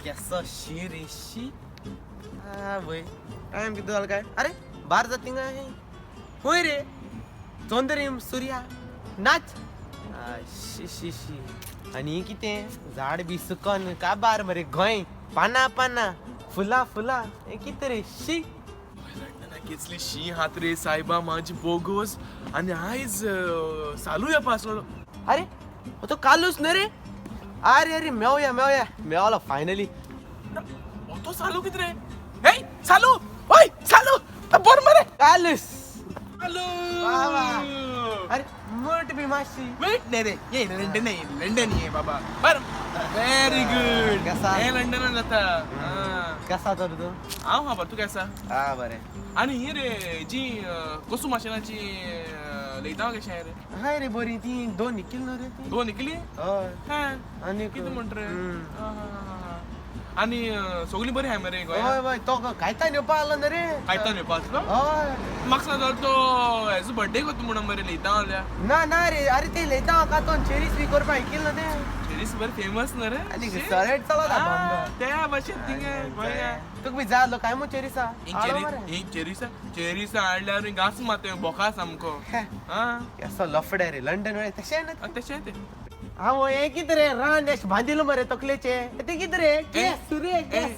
केसो शी रे शी. हा वय टायम कितें जालो काय? अरे बार जाता थिंगा. खंय रे चंद्रीम सुर्या नाच. शी शी शी. आनी कितें झाड बी सुकन काबार मरे गोंय, पानां पानां फुलां फुलां, हें कितें रे शी. केसली शी हात रे सायबा, माझी बोगोस. आनी आयज सालू येवपा आसलो. अरे हो तो कालूच न्हय रे. अरे अरे मेवया मेवया मेवलो फायनली. हो तो सालू कितें रे? हे सालू, ओय सालू, बरो मरे. कालूस. सालू. वा वा. अरे मोठ बी मातशी. वेट, नाही रे, ये लंडन आहे, लंडन ये बाबा. बर, व्हेरी गुड. कसा? हे लंडनान जाता. हा. कसा तर तू? हांव हा बरो, तूं केसा? हा बरें. आनी ही रे जी कोसू माशेनाची लयता कशें रे? हाय रे बरी. ती दोन निकील न्हू रे ती. दोन इकली. हय. हा. आनी कितें म्हणटा रे? हम्म. हा, हा, हा, हा. आनी सगळीं बरी आहाय मरे गोंयांत? हय हय, तो कायतान येवपा आसलो न्हू रे. कायतान येवपा आसलो? हय. म्हाका सांग, तो हेजो बर्थडे करता म्हणून मरे लयता जाल्यार. ना ना रे, अरे ते लयता कातोन चेरीस बी करपा ऐकिल न्हू ते. चेरीस बरी फेमस न्हू रे. आनी सरेट चलता हा, त्या भाशेन थिंगा गोंयांत. तुका बी जाय आसलो काय मग चेरीसा? एक चेरीसा, चेरीसा हाडल्यार घास मारता बोका सामको. हा. केसो लफडे रे लंडन वेळे तशें न्हू. आनी तशें तें. हांव हें कितें रे रान अशें बांदिलो मरे तकलेचे, तें कितें रे केस रे केस.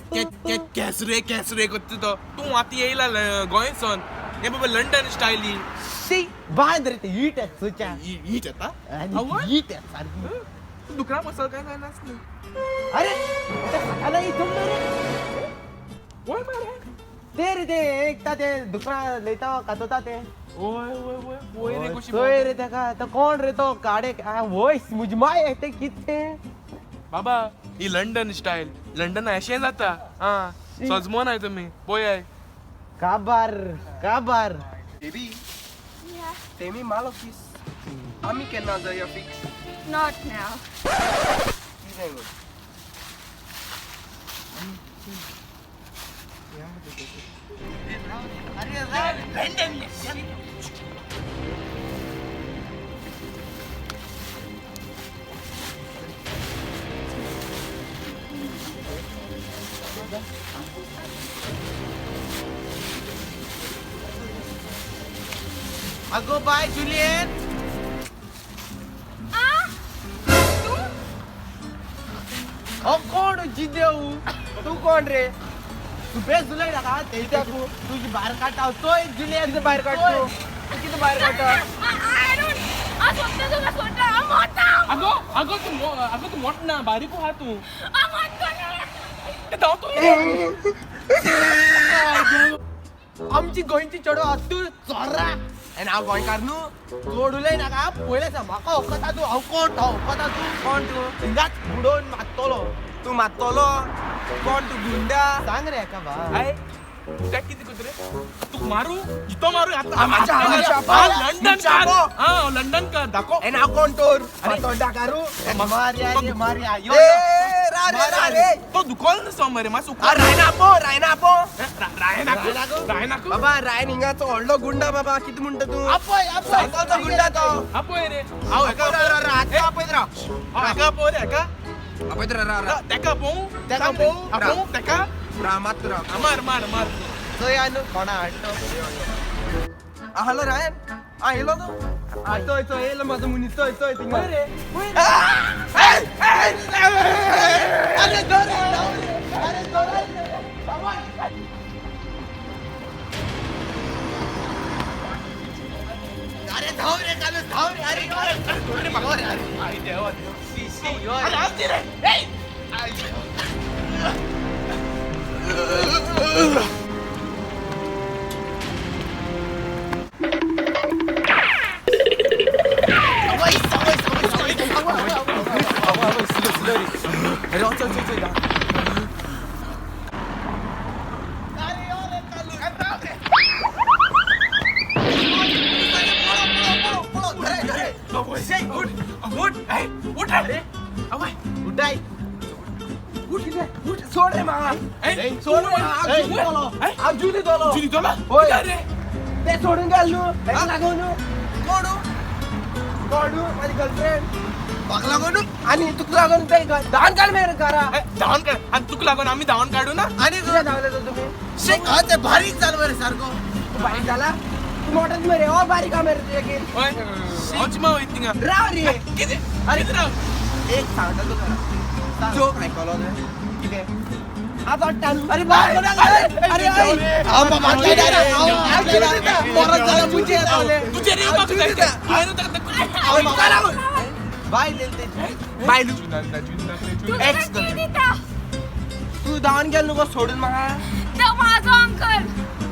केसरे केसरे करता तो. तूं आतां येयला गोंयसोन, हे बाबा लंडन स्टायली. शी बांद रे ते हीट सुच्या. हीट येता. आवय. हीट सारकी. दुकरा मसाल काय जायना आसलें. अरे ते सकाळी इथून रे. वय मरे. ते रे ते एकता ते दुकरा लयता कातोता ते. वय वय वय वय रे कशी. चोय रे तेका, तो कोण रे तो काडे वय मुजी माय ते कितें. बाबा ही लंडन स्टायल, लंडन अशें जाता. हा, सजमो नाय तुमी पळय. काबार काबार. बेबी. Yeah. तेमी मालो किस. आमी केन्ना जावया फिक्स? Not now. कितें गो? अगो बाय जुलियन. Ah! तूं? हो कोण जिदेव? तू कोण रे? तू बेस जुलय नाका तेच्या तू तुजी भायर काडटा चोय जुलियन. भायर काडटा तू? कितें भायर काडटा? I don't. हांव सोदता तुका सोदता. हांव मोता. आगो आगो तूं आगो तूं मोट ना, बारीक आहा तूं. हांव मोतलो. ते धांव तूं. आमची गोंयची चेडो तूं चोरा आनी हांव गोंयकार न्हू. चड उलय नाका, पयलें सांग म्हाका वखता तूं. हांव कोण तो वखता तूं? कोण तूं? हिंगाच बुडोवन मारतलो. तूं मारतलो? कोण तूं गुंडा? सांग रे एका बा. I त्या कितें करता रे? तुका मारू जितो मारू आतां. London car. हा, लंडन कार दाखो. आनी हांव कोण तोर तोंडाकारू? मारया रे मारया. यो. ए रा रे रा रे. तो दुकोल न्हू मरे मातसो. रायना पो, रायना पो. रायनाकू रायनाकू. बाबा रायन हिंगाचो व्हडलो गुंडा बाबा. कितें म्हणटा तूं? आपय आपय. सायकलचो गुंडा तो. आपय रे. हांव हेका रा रा रा, आतां आपयत राव. हांव हेका आपय रे हेका. आपयत रा रा रा. तेका आपोवं? तेका आपोवं? आपोवं तेका? रा मात राव. मार मार मार. चोया न्हू कोणा हाडटो. हॅलो रायन, आ येयलो तूं? आ चोय चोय येयलो म्हाजो मनीस. चोय चोय थिंगा. रे अरे धर रे, अरे धर रे. अरे धाव रे कालूस, धाव रे. अरे अरे धर रे म्हाका. अरे आई देवा देवा. शी शी यो. अरे आमची रे. ए अरे चल चल चल. उठ उठ उठ रे. आवय. उठाय. उठ उठ, सोड रे म्हाका. सोड रे म्हाका. आजुली दोलो. जुली दोलो. होय. रे ते सोडून गेल न्हू, हेका लागून न्हू. कोण कोण? म्हाजी गर्लफ्रेंड. म्हाका लागून आनी तुका लागून ते धांवन काड मेरे घरा. धांवन काड आनी तुका लागून आमी धांवन काडू ना. आनी कित्याक धांवले तर तुमी? हा ते बारीक जाल मरे सारको. तूं बारीक जाला, तूं मोठोच मरे. हो बारीक हा मरे तुजे. हय हांव वयता थिंगा. राव रे. कितें? अरे राव. एक सांगता तुका, जोक आयकलो तुवें? कितें? हात वाडटा. अरे बाय, अरे बायल एक्स दिता. तूं धांवन गेल न्हू गो सोडून म्हाका. तो माझो अंकल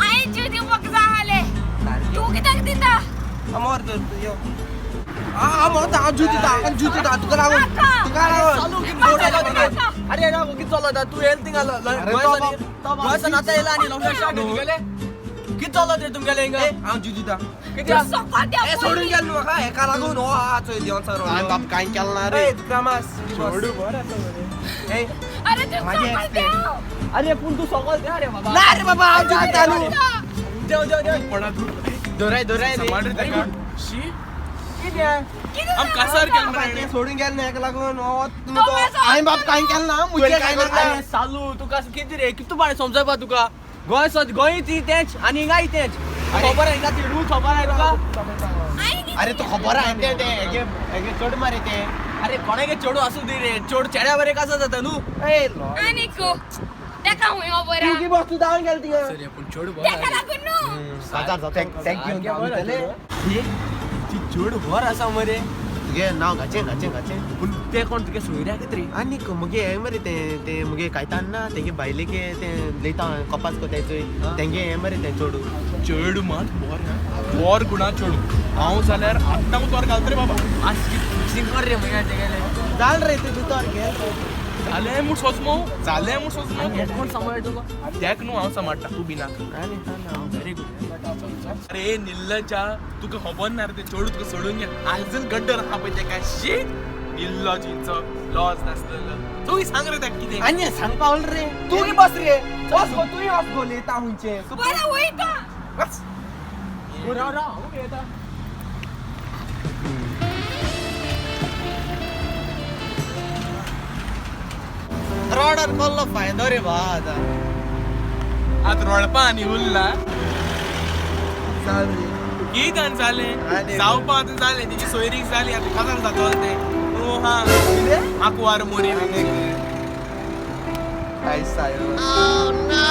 हांवें जीव दिवपाक जाय आले, तूं कित्याक दिता? मोर तर तूं यो. हांव मोरता, हांव जीव दिता, हांव जीव दिता तुका लागून, तुका लागून. अरे राव, कितें चलता? तूं येयल थिंगा गोंयसान आतां येयला आनी लग्न तुगेलें कितें चलता रे तुमगेलें हिंगा? हांव जीव दिता. तूं सोपा हे सोडून गेल न्हू म्हाका हेका लागून. हो हा चोय देवन सर. हांवें बाप कांय केलें ना रे. क्रमास. अरे तूं सोपा देव. अरे पूण तूं सोकोल द्या रे बाबा. ना रे बाबा, हांव जीव दिता न्हू. देव देव देव. दोराय दोराय रे. शी कितें? आम कासार केल मरे. सोडून गेल न्हू हेका लागून. हो हांवें बाप कांय केलें ना, मुझे कांय अरे सालू, तुका कितें रे, कितू बाणे समजोवपा तुका? गोंय गोंय ती तेंच आनी हिंगाय तेंच. खबर हिंगा ती रूल खबर आहा तुका? अरे तू खबर आहा ते ते हेगे हेगे चड मारे ते. अरे कोणागे चेडू आसूं दी रे, चेडू चेड्या बरें कसो जाता न्हू? आनी तेका हुंय खबर तूं की बस, तूं धांवन गेल थिंगा. पूण चेडू तेका लागून न्हू. काजार जाता. चेडू बर आसा मरे. तुगे नांव घाचें घाचें घाचें. पूण ते कोण तुगे सोयऱ्या कितें रे? आनी मुगे हें मरे तें तें मुगे कायतान ना तेगे बायलेगे तें लयता कपास कोताय चोय तेंगे हें मरे तें चेडू. चेडू मात बोर बोर गुणा चेडू. हांव जाल्यार आत्तां तोर घालता रे बाबा. आज फिक्सिंग कर रे म्हज्या तेगेलें. जाल रे तें तोर गेल जालें म्हूण सोचमो, जालें म्हूण सोचमो. कोण सांबाळ तुका? तेक न्हू हांव सांबाळटा, तूं भिनाका. Very good. अरे निल्लजा, तुका खबर ना रे ते चेडू तुका सोडून गेल. आजून गड्डर आहा पळय तेका. शी निल्लज हिंचो लॉज नासलेलो. तूं सांग रे तेका कितें. आनी सांग पावल रे. तूं की बस रे, बस गो, तूंय वच गो लेता हुंयचें. बरें वयता. राव राव, हांव येता. रोडार कसलो फायदो रे बा आतां. आतां रोडपा आनी उरला कितें आनी जालें जावपा आतां जालें तेजी सोयरीक जाली आतां काजार जातलो तें. ओ हा आंकवार मोरी. काय सायो. Oh no.